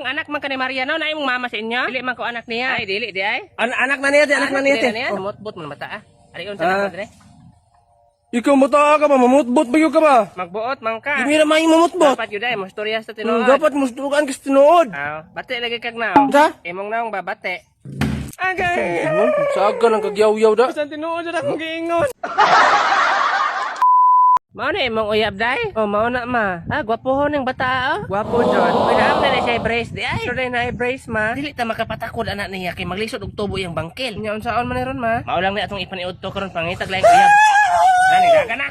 Anak man ka ni Maria no, na imong mama sa inyo. Dili man ko anak niya. Ay, dili di ay. Anak na niya, te, anak na niya, te. Dili niya. Oh. Mutbot man mata ah. Ari unsa Ah. na ko dire? Ikaw mata ka ba? Mamutbot ba yun ka ba? Magbuot man ka. Di na may mamutbot. Dapat yun ay, mo storya sa tinuod. Dapat mustukan kasi tinuod. Ah, bate lagi kag naong. Sa? Imong naong ba bate? Agay. Saga lang kagyaw-yaw da. Sa tinuod jud akong giingon. Mao na imong uyab day? Oh, mao na ma. Ah, gwapohon ng bata oh. Gwapo jud. Uy, naam na na siya brace di ay. Pero na brace ma. Dili ta makapatakod anak niya kay maglisod og tubo iyang bangkil. Nya unsaon man ni ron ma? Mao lang ni atong ipaniud to karon pangitag laing uyab. Nani gaga na.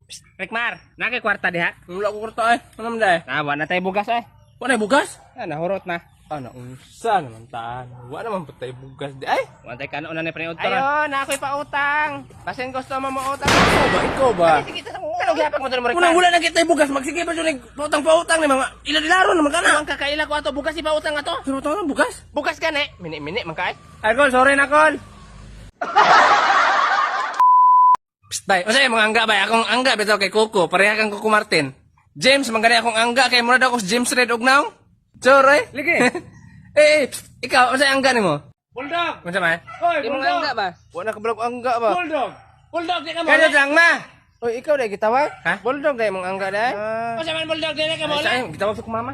Psst, Rikmar, na kay kwarta diha? Wala ko kurta eh. Ano man day? Ah, wa na tay bugas eh. Wala na bugas? Ah, nahurot na. Ano, unsa naman taan. Wala naman patay bugas di ay. Wa tay kanon na ni paniud to. Ayon, na ako'y pautang. Basin gusto mo mo utang. Ikaw ba? Ikaw ba? Sige, ta ano gihapon mo diri mo Unang wala na kita bugas, magsige pa jud pautang pautang ni mga ila-ilaro naman ka na. Ang kakaila ko ato bugas ipautang ato. Pero utang na bugas? Bugas gani. Mini-mini man kay. Ay, Kol, sorry na, Kol. Psst, bay, unsa imong angga, bay? Akong angga bitaw kay Coco, pareha kang Coco Martin. James, mangani akong angga kay mura daw ko si James Red og naong. Sorry. Ligi. Eh, eh, psst, ikaw unsa angga nimo? Bulldog! Unsa man? Hoy, Imong bulldog! angga ba? Wa na kabalog angga ba? Bulldog! Bulldog, di ka mo! Kaya lang ma. Oy, ikaw dai gitawag? Ha? Bulldog dai imong angga dai. Unsa man bulldog, di ka mo! Ay, sayang, gitawag sa kong mama.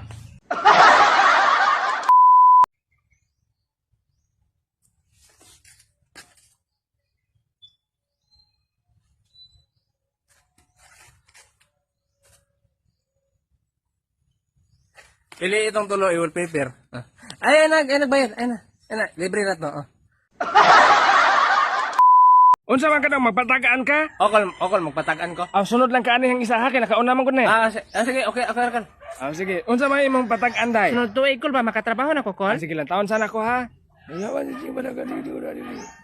Pili itong tulo, i-wallpaper. Ah. Ay, ay, nag, ay, nagbayad. Ay na. Ay na, libre na to. Oh. Unsa man ka nang magpatagaan ka? Okol, okol, magpatagan ko. Ang sunod lang ka ani ang isa ha kay nakauna man gud na. Ah, sige, okay, okay, okay. Ah, sige. Unsa man imong patag-an day? Sunod tuig kol ba makatrabaho na ko kol? Ah, sige lang taon sana ko ha.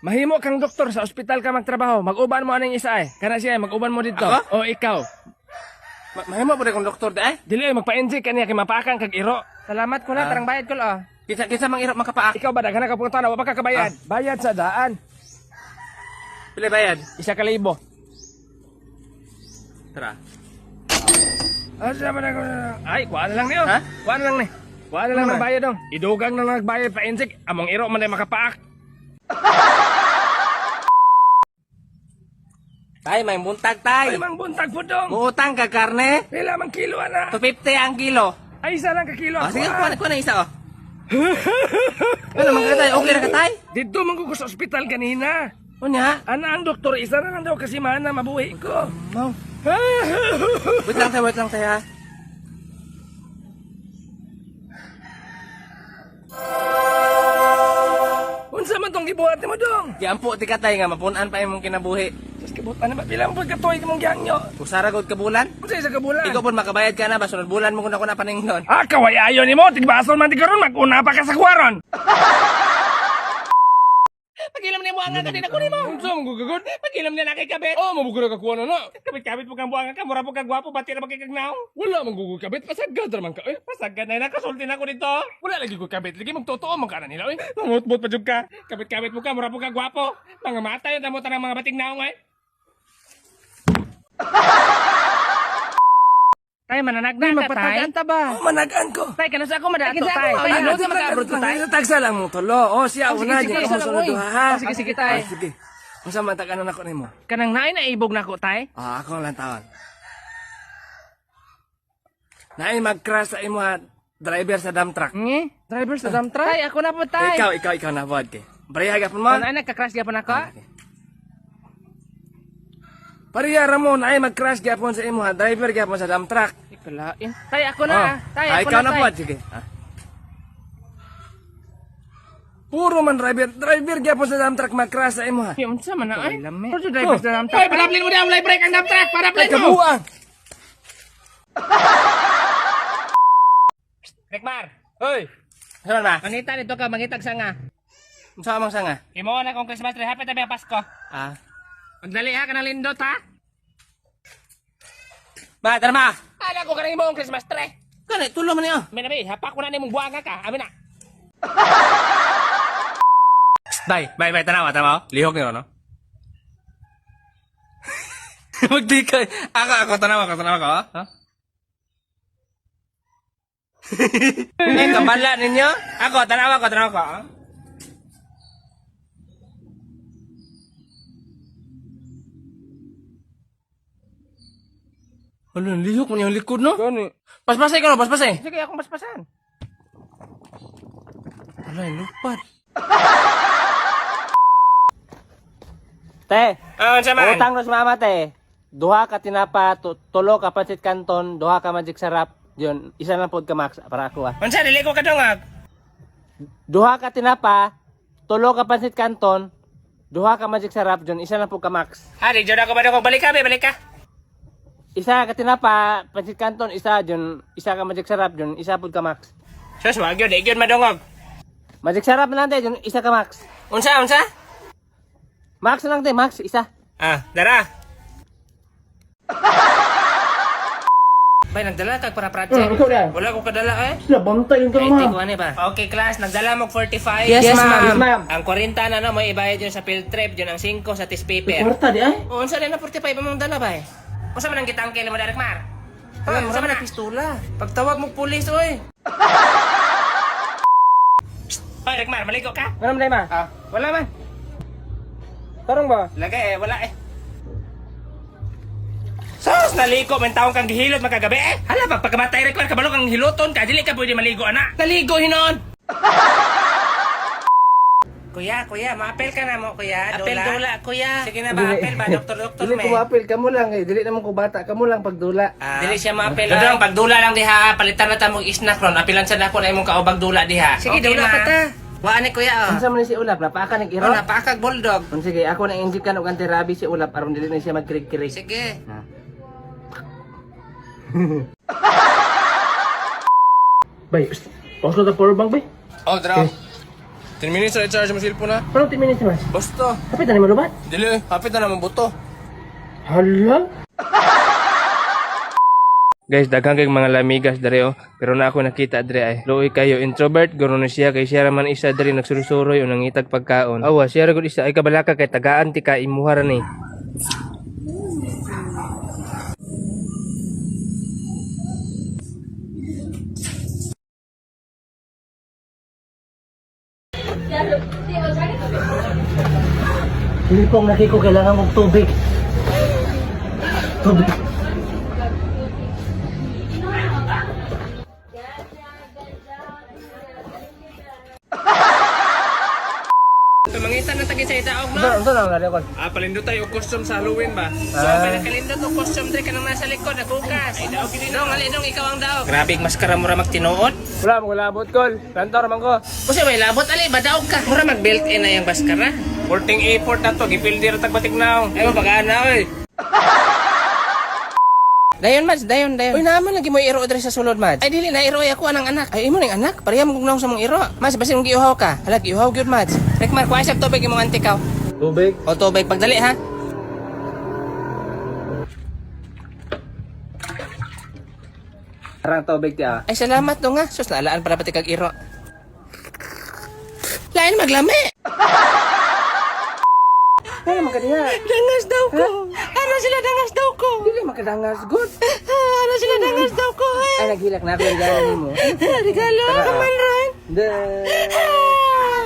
Mahimo kang doktor sa ospital ka magtrabaho. Mag-uban mo aning isa ay. Kana siya ay, mag-uban mo dito. Ako? O ikaw. Mahimo po rin kong doktor, di ay? Dili ay magpa-inject kaniya kay mapakan kag iro. Salamat ko na tarang bayad kol oh. Kinsa, kinsa mang irap makapaak? Ikaw ba daghan ka punta na wa pa ka kabayad? Bayad sa daan. Pili bayad. 1,000. Tara. Ah, sama na ko. Ay, kuha na lang niyo. Ha? Kuha na lang ni. Kuha na lang Ano ng man? bayad dong. Idugang na lang nagbayad pa inject. Among iro man ay makapaak. Tay, may buntag, tay. Ay, mang buntag po dong. Muutang ka karne. Pila mang kilo ana. 250 ang kilo. Ay, isa lang ka kilo. Ah, Ako, sige, ah. kuha na, kuha na isa, oh. Ano man ka tay? Okay na ka tay? Dito man ko sa ospital kanina. Unya? Ana ang doktor, isa na lang daw kasi mana mabuhi ko. Mau. Wait lang tay, ha. Unsa man tong gibuhat nimo dong? Giampo ti ka tay nga mapunan pa imong kinabuhi. Just gibuhat na ba bilang pud katuig mong gihangyo? Usara gud ka bulan. Unsa isa ka bulan? Ikaw pud makabayad ka na ba sunod bulan mo kun ako na paningnon. Ah, kaway ayo nimo, tigbason man ti karon mag-una pa ka sa kuwaron. Pagilam niya buanga ka din ako nimo. Unsa man gugagod? Pagilam niya na kay kabit. Oh, mabugod ka kuha na na. Kabit-kabit po kang buanga ka, mura po kang gwapo, bati na kag naong. Wala man gugod kabit, pasagad ra man ka. Eh, Pasagad na nakasulti na ako dito. wala lagi ko kabit. Lagi magtotoo man ka na nila, oy. Mamutbot pa jud ka. Kabit-kabit mo ka, mura po kang gwapo. Mga mata yun, tamo tanang mga bating naong ay. Tay, mananagna ka, tay. Magpatagaan ta ba? Oh, managaan ko. Tay, kanus ako madato, Kinsa tay. ako, Tay, ano, ano sa mag-abroad ko, tay? Tagsa lang mo tulo. Oh, siya Oh, sige, una sige, di isa mo lang, sunod oy. duha ha. Oh, sige, sige, tay. Ah, sige. Unsa man taganon ako nimo? Kanang naay na ibog na ko, tay. Ah, ako lang tawon. Naay mag-crash sa imo ha, driver sa dump truck. Ngi? Driver sa dump truck. Tay, ako na po, tay. Ikaw, ikaw, ikaw na pod kay. Pareha gyapon mo. Ano ay nagka-crash gyapon ako? Pareha ra mo naay mag-crash gyapon sa imo ha, driver gyapon sa dump truck. Ikalain. Tay, ako na. Oh. ah. Tay, Ah, ako ikaw na tay. pod, sige. Ah. Puro man driver, driver gyapon sa dump truck mag-crash sa imo ha. Yung unsa man na ay? Lami. Puro driver sa dump truck. Ay, padaplin mo di ang break ang dump truck. Ay, Padaplin mo. kabuang. Rekmar, Hoy. Ano na? manita nito ka mangitag sanga. Unsa mang sanga? Imo na kong Christmas tree, hapit na ba Pasko? Ah. Magdali ha kanang lindot ha. Ma, tara ma. Ala ko kanang imo ang Christmas tree. Kani tulo man niyo. Amin na ba, hapak ko na nimong buanga ka. Amin na. Bay, bay, bay, tanawa, tanawa. Lihok niyo, no? Magdikay. Ako, ako, tanawa ko, tanawa ko, ha? Eh, kabala ninyo? Ako, tanawa ko, tanawa ko. Ah. Hala, lihok man yung likod, no? Gani. Paspasay ka, no? Paspasay. Sige, akong paspasan. Hala, lupad. Te, Ah, unsa man? utang na si mama te. Duha ka tinapa, tulo ka pancit canton, duha ka magic sarap. Yun, isa lang pod ka max para ako ah. Unsa dili ko kadungag? Duha ka tinapa, tulo ka pancit canton, duha ka magic sarap, yun, isa lang pod ka max. Ah, di jud ako ba balik ka, be, balik ka. Isa ka tinapa, pancit canton, isa, yun, isa ka magic sarap, yun, isa pod ka max. Sus, wag yun, di gyud madungog. Magic sarap na lang te, yun, isa ka max. Unsa, unsa? Max na lang te, max, isa. Ah, dara. Bay, nagdala kag para project. Ikaw na. Wala ko kadala eh. Sila, bantay yung Ay, kalma. ko ano ba? Okay, class, nagdala mo 45. Yes, ma'am. Yes, ma'am. Ang 40 na no, may ibayad yun sa field trip, yun ang 5 sa test paper. Kwarta di ay. O, unsa na 45 among dala ba eh? Unsa man ang gitangkel mo Derek Mar? Hoy, unsa man ang pistola? Pagtawag mo pulis, oy. Psst. Hoy, Rekmar, maligo ka? Wala man ma. Ah, Wala man. Tarong ba? Lagay eh, wala eh. Sus, naliko, man taong kang gihilot makagabi eh. Hala ba, pagkamatay Rekmar, kabalo kang hiloton ka, dili ka pwede maligo, ana. Naligo, hinon. Kuya, kuya, maapel ka na mo, kuya. Apel dula, kuya. Sige na ba, apel ba, doktor, doktor, Dili me. ko maapil kamo lang eh. Dili naman ko bata kamo lang pagdula. Ah. Dili siya maapel. Dodong, pagdula lang diha, palitan na ta mong snack ron. Apilan sa nako na imong kaubag dula diha. Sige, dula pa ta. Waan ni kuya, oh. Unsa man ni si Ulap, napaka nag-iro. Oh, napakag bulldog. Un sige, ako na inject kan og anti-rabies si Ulap aron dili na siya magkirig-kirig. Sige. Ha. Bay, psst. Pause na ta power bank bay. Oh, draw. 10 minutes na i-charge mo cellphone ha. Parang 10 minutes man. Basta. Kapit na ni malubat. Dili, hapit na naman buto. Hala. Guys, daghang kay mga lamigas dere oh. Pero na ako nakita dere ay. Luoy kayo introvert guro na siya kay siya ra man isa dere nagsurusuroy o nangitag pagkaon. Awa, siya ra gud isa ay kabalaka kay tagaan ti ka imuha ra ni. Dili ko ang laki ko kailangan og tubig. Tubig. Tumangitan na tagi sa itaog no. Unsa unsa lang ko? Ah, palindot tayo og costume sa Halloween ba? So, Ah. ah. og costume dre kanang nasa likod naghugas. Ay, daog gini dong, ali dong ikaw ang daog. Grabe maskara mura magtinuod. Wala mo labot kol. Kantor man ko. Kasi may labot ali badaog ka. Mura mag built in na yung maskara. Porting effort na to, gipildi ra tag batik naong. Ay mo pag-ana oy. Dayon Mads, dayon, dayon. Uy, naman lagi mo iro dre sa sulod, Mads. Ay dili na iro ay ako anang anak. Ay imo ning anak, pareha mo gugnaw sa mong iro. Mads, basin mong giuhaw ka. Hala, giuhaw gyud, Mads. Rekmar, kuha sa tubig imong antikaw. Tubig. O tubig pagdali ha. Arang tubig ti ah. Ay salamat do nga. Sus naalaan para pati kag iro. Lain maglami. Wala man kadiha. Dangas daw ko. Ano sila dangas daw ko? Dili makadangas good. Ano sila dangas daw ko? Ay naghilak na ako regalo nimo. Regalo ka man ron. Da.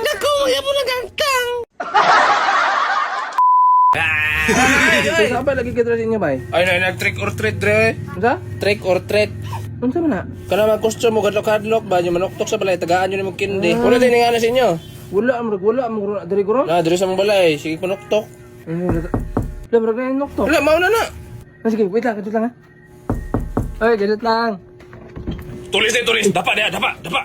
Naku, kaya mo nagantang. Sa ba lagi ka dre sa inyo bay? Ay, na, nag-trick or treat, dre. Unsa? Trick or treat. Unsa man na? Kana mag costume mo kadlok-kadlok ba, yung manuktok sa balay, tagaan yun mo kindi. Wala din nga na sa inyo. Wala amrag wala amrag dre guro. Na, dre sa mong balay, sige panuktok. Wala murag na nokto. Wala, mauna na. Ah, sige, wait lang, kadut lang ha. Oy, kadut lang. Tulis din, tulis. Dapa, dapa, dapa.